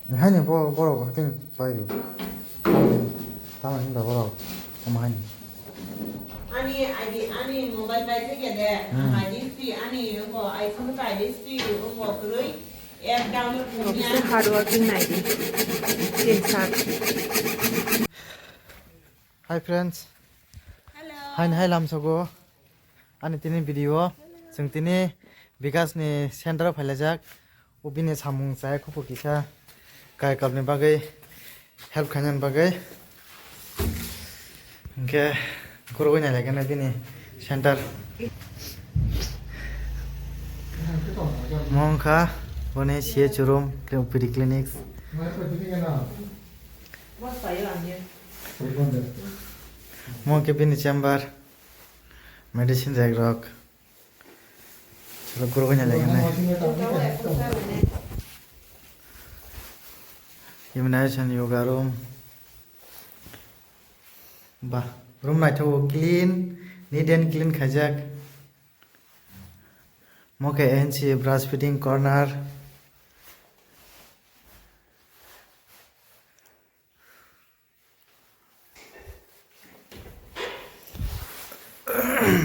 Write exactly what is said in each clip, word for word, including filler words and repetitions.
Haini bo borok hating pai rw. Tamo hinba borok omo haini. Ani I D, ani mobile pai theke de, Hmm. I D free, ani wngko iPhone ka I D free, wngko kwrwi app download Officer hard working naidi. Tin sat. Hi friends. Hello. Haini hai lamsogo. Ani tini video, chwng tini Bikash ni center o phailajak. O bini samung chaya khupu kisa kaikap ni bagwi help khainani bagwi. Hinkhe gurugwi nai laikha bini center. Mo wngkha boni C H room, P D clinics. Mo wngkhe bini chamber, medicine rek rok. Solo gurugwi nai laikha nai. Immunization yoga room. Ba, room naithogo clean, neat and clean khaijak. Mo khe N C brush feeding corner.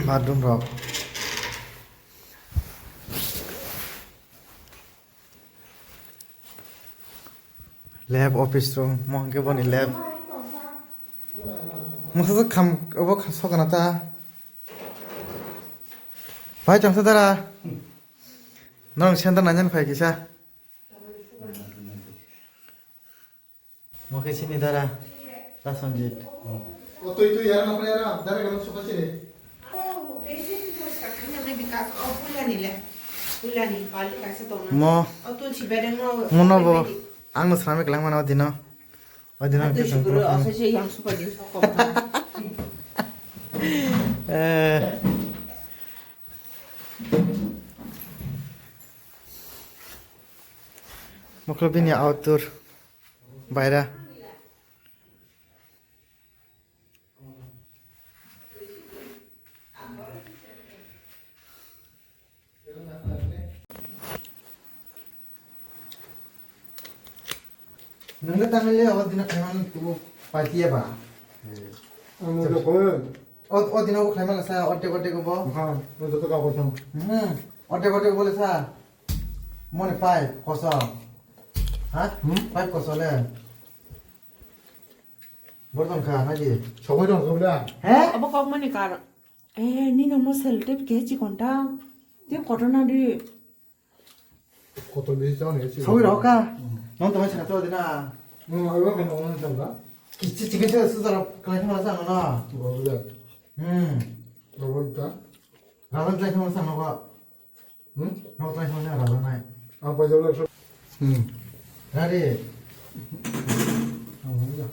Bathroom rok. Lab, office room, mo hwnkhe boni lab. Mwsajwk kham, obo kham sokana ta. Bai tongsa dara. Norok center nainani phai kisa. Mo khe chini dara, Prasanjit. O twi twi yara nokra yara, dara gana sopa chini. Mo, mo no bo, ang no swnamwi kwlangmano o dino. O dino ang khe swng kwrwngkha. Eh. Mokol bini outdoor. Baira. Nungkhe tamile o dino khaimani tubu paitiya ba. Ang nungkhe koi. O, o dino bo khaimani sa, ordek, ordek bo. Ha, no joto ka kosong. Hmm, ordek, ordek bo le sa. Moni pipe kosong. Ha? Hmm? Pipe kosong le. Borton kha, na ki? Sogoi dong, sogoi da. He? Abo kok mani kar. Eh, nino mo sellotape khe chikon ta. Tei kotor na di. Kotor bisi chao ni, chikon. Sogoi rok ka? Hmm. Non to mai chana to dina. Hmm, abo kan non chao da. Kichi chicken chao su jara kalai thang sa no na. Sogoi da. Hmm. Sogoi da. Rawan kalai thang sa no ka. Hmm? Nok try khna rajaknai. Ang paijak le. Hmm. Gari. Ang hwnwi ya.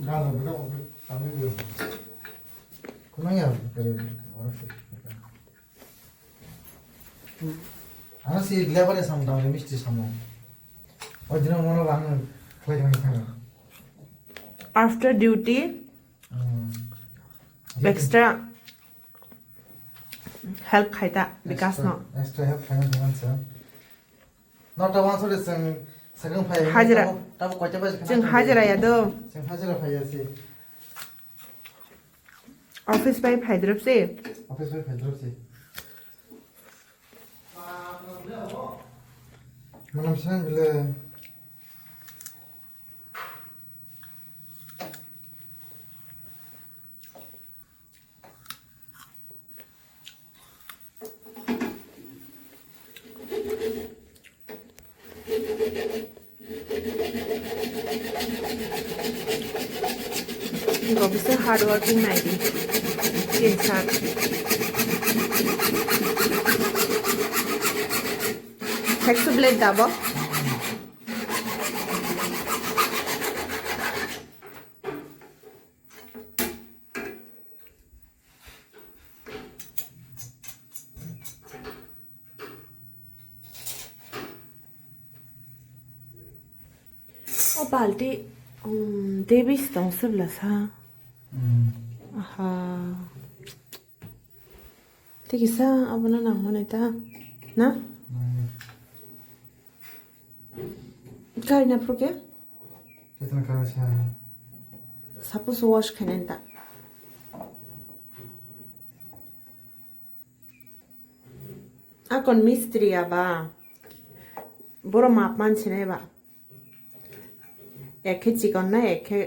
Gana bwlai kok kami bwlai. Kunang ya. Ano si lebar ya samung tang misti samung. O dino mono lang khlai khlai thang. After duty. Hmm. Extra help khaita Bikash no. Extra, extra help khaina thangman sa. Nota wansuri chwng sakang phai. Hajira. Tabo, tabo koita baje khana chwng thangwi. Hajira ya do. Chwng hajira phai ya si. Office bai phaidrop si. Office bai phaidrop si. Manam sinang bile. Officer hard working naidi. Tin sat. Theksa blade dabo. O balti, um, Davis tong sebla sa. Hmm. Aha. Tei kisa abono nangmani ta. Na? Nangni. Kari na phuru khe? Khe tong kha sa. Suppose wash khainani da. Akon mistri ya ba. Boro map man sinai ba. Ek khe chikon nai, ek khe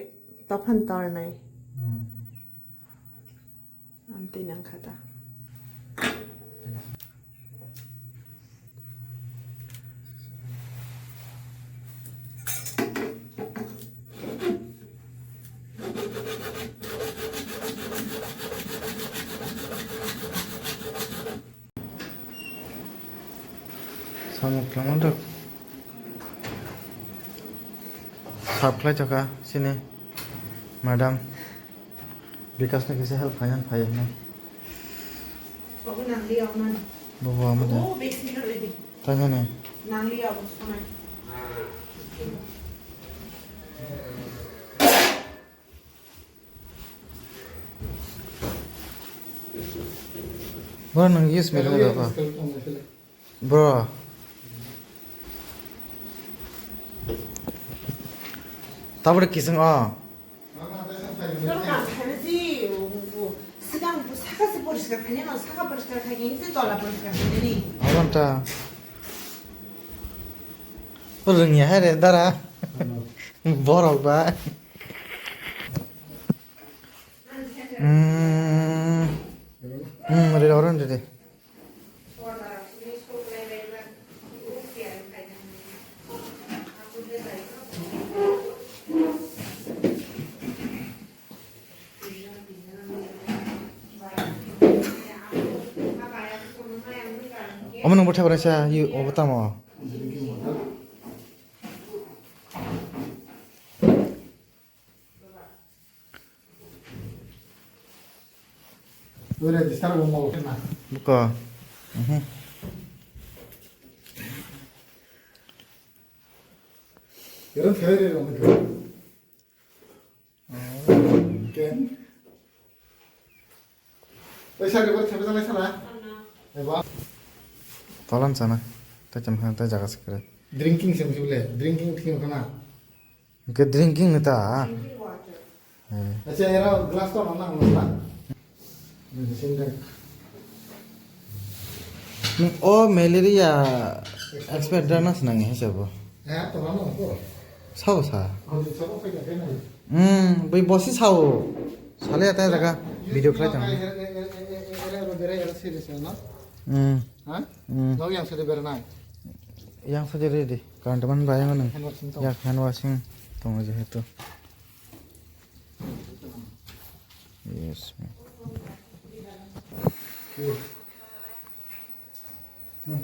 tophan tor nai. Hmm. Amtwi nang kha ta. Samung tangma dok. Sap khlai chakha sini madam. Bikash ni kisa help khainani phai hwnwi. Obo nang li oman. Bobo ama da. Oh, big sinner ready. Tanya ne. Nang li obo sonai. Bro, nang use me khe ba? Bro. Tabuk kising o. Sigang saka se poriskar khainani, saka poriskar khainani, se tola poriskar khainani. Abon ta. Rwngya hai re dara. Borok ba. Hmm. Hmm, re oro re. Omo nungbo thebra sa, yu, obo tamo. Ore, disturb wngma bo khe na. Buko. Mhm. Ero thai re rong khe. Ken. Oi, sari, ore thai jang lai sala. Eba. Tolan sana. Ta cham khan ta jaga sikre. Drinking sem sibule. Drinking thim khana. Hwnkhe drinking ni ta? Drinking water. Eh. Acha, era glass to nang nang nang. Medicine dek. Nung o malaria expert da na sinang he sabo. Eh, to nang nang ko. Sabo sa. Ko di sabo pe ka na. Hmm, bai bosi sao. Sale ata jaga video khlai tang. Era, era, era, era, era, era, serious na? Hmm. Ha? Hmm. Nog yang sade beranai. Yang sade ready. Current man bayang nang. Hand washing tong. Ya, hand washing tong jehetu. Yes. Hmm.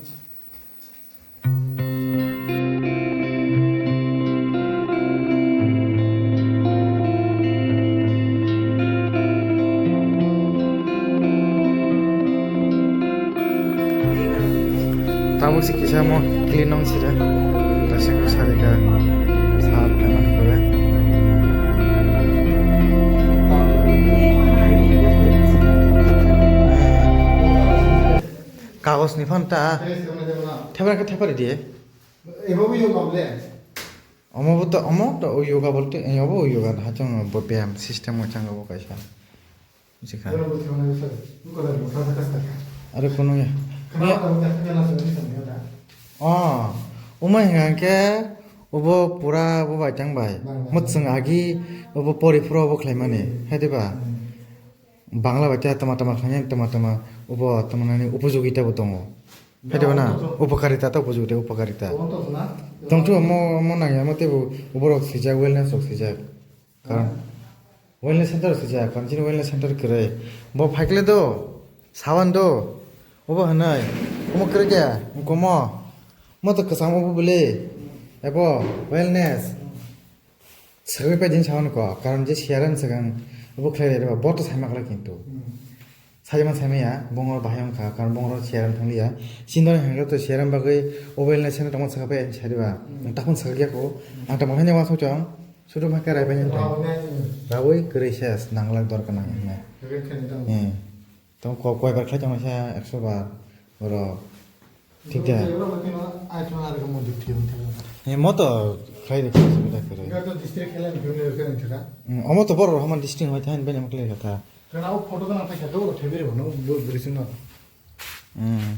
Tabuk se kisa mo clean nong sida. Tasengko sarika sap khaimani pore. Kagos ni phan ta. Thepra khe thepari di. Ebo bo yoga ble. Omo bo to, omo to yoga bolte, eh, obo yoga hachong bo beyam system o chango bo kaisa. Jikha. Ebo bo thangna bisa. Ko da bo sa ka sa ka. Are kono ya. Kana ta bo ka na sa ni sa ni da. Oh, omo hinga ke obo pura bo bai tang bai. Bai, bai. Mutsung agi obo pori phuru obo khlai mani. Hai de ba? Hmm. Bangla bai ta tama tama khlainai, tama tama ubo tama nani upojogita bo tongo. Phai de bana upokarita ta upojogita, upokarita. Tongthu mo, mo nangya mo tebo uborok swijak, wellness rok swijak. Karon wellness center swijak, karon chini wellness center kwrwi. Bo phaikle do, sawan do, ubo hwnwi, omo kwrwi khe, komo, mo to kwcham ubo bwle, ebo wellness. Swrwngwi paidin sawan ko, karon je C R M swkang bo khlai reba, bo to saima khlai kintu. Hmm. Saima saima ya, bongor bahai wngkha, karon bongor C R M thangliya. Sindor hwnka to C R M bagwi o wellness center tongma swkang pai sariba. Hmm. Ang takun swkang ya ko, hmm, ang tamo hanya wasong chong, sudu ma khe rai pai nang. Rawi kwrwi ses, nang lak dor ka nang hwnwi. Hmm. Tamo ko-, koi bar khlai tongma sa ekso bar, borok. Thik da. Ai thung ar ga mo dik thik thik. He mo to khai de khai de khai. Ga to district khela ni khela ni thik. Hmm, omo to boro haman district hoi thain bene makle kata. Kana o photo kana thai ka do thebe re no bo brising no. Hmm.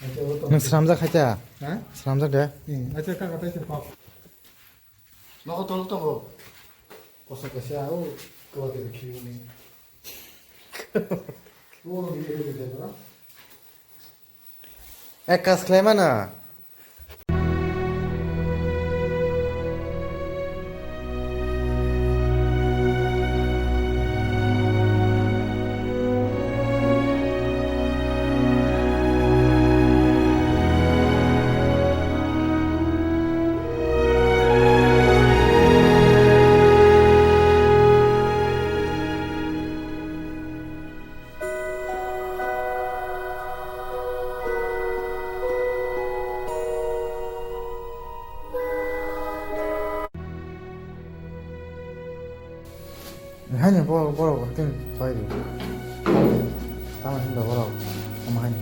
Acha o to. Nang sramjak khaita? Ha? Sramjak de? Hmm, acha ka ka tai pa. Nogo tolo tongo. Kosa kaisa o, kowa kisa khibini. O, ni, ni, ni, ni, ni. Ek kas khlai mano. Haini borok, borok tin pai di. Tamo hinba borok, tamo haini.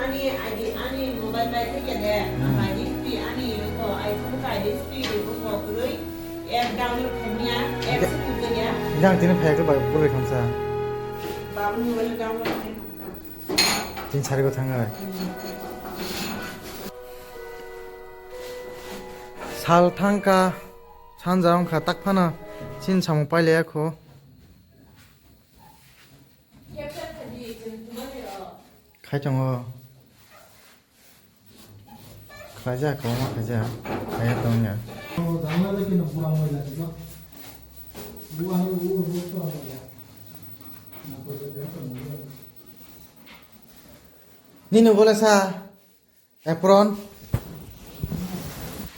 Ani I D, ani mobile bai theke de, Hmm. I D free, ani ko iPhone ka I D free, ko ko kurui, app download khamya, app Ga- se kuja ya. Yang tini phai ke bai buri khamsa. Babu mobile download khamya. Tin sari ko thangai. Hmm. Sal thangka. Sanja wngkha tak phano chini samung pailaiya kho. Khai tongo. Khlaijak, kwbangma khlaijak. Khaiya tongya. Nini bole sa? Apron?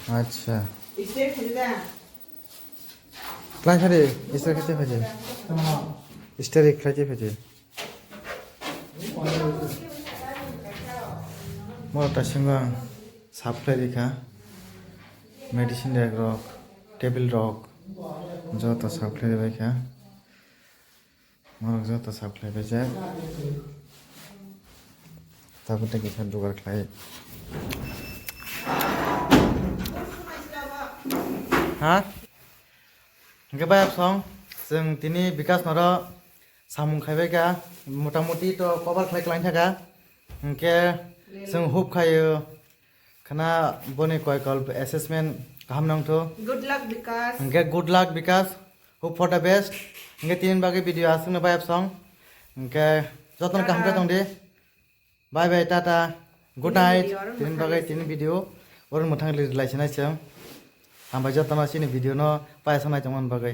Acha. Istri khajda. Klai khade, istri khade khade. Istri khade khade. Mo ta singa sap khlai rikha. Medicine rek rok, table rok, joto sap khlai bai kha. Norok joto sap khlai bai jak. Tabuk tei kisa dugar khlai. Ha? Hingke bai absong, chwng tini Bikas noro samung khai bai kha, mota moti to cover khlai khlai thaka. Hingke chwng hope khaio. Khana boni koikol assessment kaham nangthu. Good luck, Bikas. Hingke good luck, Bikas. Hope for the best. Hingke tini bagwi video aswkno bai absong. Hingke jotono kaham khe tongdi. Bye bye, tata. Good night. Tini bagwi tini video. Oro mwthang ri lai sinai chwng. Hambai jotono chini video no paisa nai tongmani bagwi.